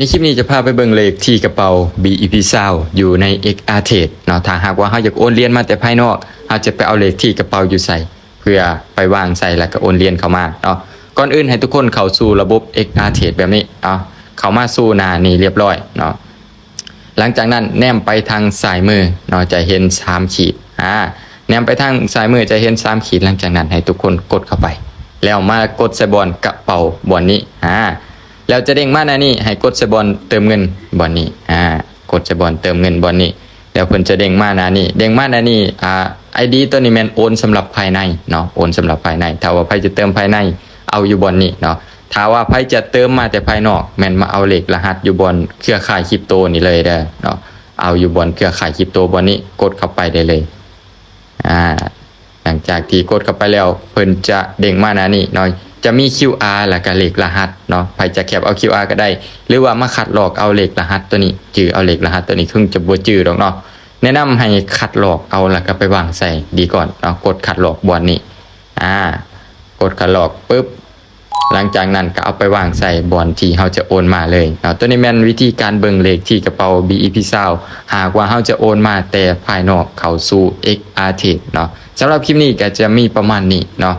ໃນຄລິບນີ້ຈະພາໄປເບິ່ງເລກທີ່ກະເປົາ BEP ຊາວ ຢູ່ໃນ XR Trade ເນາະ. ຖ້າຫາກວ່າເຮົາຢາກໂອນຫຼຽນມາແຕ່ພາຍນອກ ເຮົາຈະໄປເອົາເລກທີ່ກະເປົາຢູ່ໃສ ເພື່ອໄປວາງໃສ່ ແລ້ວກະໂອນຫຼຽນເຂົ້າມາເນາະ. ກ່ອນອື່ນໃຫ້ທຸກຄົນເຂົ້າສູ່ລະບົບ XR Trade ແບບນີ້ເນາະ, ເຂົ້າມາສູ່ໜ້ານີ້ລຽບລ້ອຍເນາະ. ຫຼັງຈາກນັ້ນແນມໄປທາງຊ້າຍມືເນາະ ຈະເຫັນສາມຂີດ ອາ ແນມໄປທາງຊ້າຍມືຈະເຫັນສາມຂີດ. ຫຼັງຈາກນັ້ນໃຫ້ທຸກຄົນກົດເຂົ້າໄປ ແລ້ວມາກົດໃສ່ບ່ອນກະເປົາບ່ອນນີ້ ອາ ແລ້ວຈະເດ້ງມາໜ້ານີ້ ໃຫ້ກົດໃສ່ບ່ອນເຕີມເງິນບ່ອນນີ້ ອາ ກົດໃສ່ບ່ອນເຕີມເງິນບ່ອນນີ້ ແລ້ວເພິ່ນຈະເດ້ງມາໜ້ານີ້ ເດ້ງມາໜ້ານີ້ ອາ ໄອດີໂຕນີ້ແມ່ນໂອນສຳລັບພາຍໃນເນາະ ໂອນສຳລັບພາຍໃນ. ຖ້າວ່າໃຜຈະເຕີມພາຍໃນ ເອົາຢູ່ບ່ອນນີ້ເນາະ. ຖ້າວ່າໃຜຈະເຕີມມາແຕ່ພາຍນອກ ແມ່ນມາເອົາເລກລະຫັດຢູ່ບ່ອນເຄືອຂ່າຍຄຣິບໂຕນີ້ເລີຍເດີເນາະ, ເອົາຢູ່ບ່ອນເຄືອຂ່າຍຄຣິບໂຕບ່ອນນີ້ ກົດເຂົ້າໄປໄດ້ເລີຍ. ອາ ຫຼັງຈາກທີ່ກົດເຂົ້າໄປແລ້ວ ເພິ່ນຈະເດ້ງມາໜ້ານີ້ເນາະ ຈະມີຄິວອາ ແລ້ວກະເລກລະຫັດເນາະ. ໃຜຈະແຄັບເອົາຄິວອາກະໄດ້ ຫຼືວ່າມາຄັດລອກເອົາເລກລະຫັດໂຕນີ້ ຈື່ເອົາເລກລະຫັດໂຕນີ້ ເພິ່ນຈະບໍ່ຈື່ດອກເນາະ. ແນະນຳໃຫ້ຄັດລອກເອົາ ແລ້ວກະໄປວາງໃສ່ດີກ່ອນເນາະ, ກົດຄັດລອກບ່ອນນີ້ ອາ ກົດຄັດລອກປຶບ ຫຼັງຈາກນັ້ນກະເອົາໄປວາງໃສ່ບ່ອນທີ່ເຮົາຈະໂອນມາເລີຍເນາະ. ໂຕນີ້ແມ່ນວິທີການເບິ່ງເລກທີ່ກະເປົາ BEP ຊາວ ຫາກວ່າເຮົາຈະໂອນມາແຕ່ພາຍນອກເຂົ້າສູ່ XR Trade ເນາະ. ສຳລັບຄລິບນີ້ກະຈະມີປະມານນີ້ເນາະ.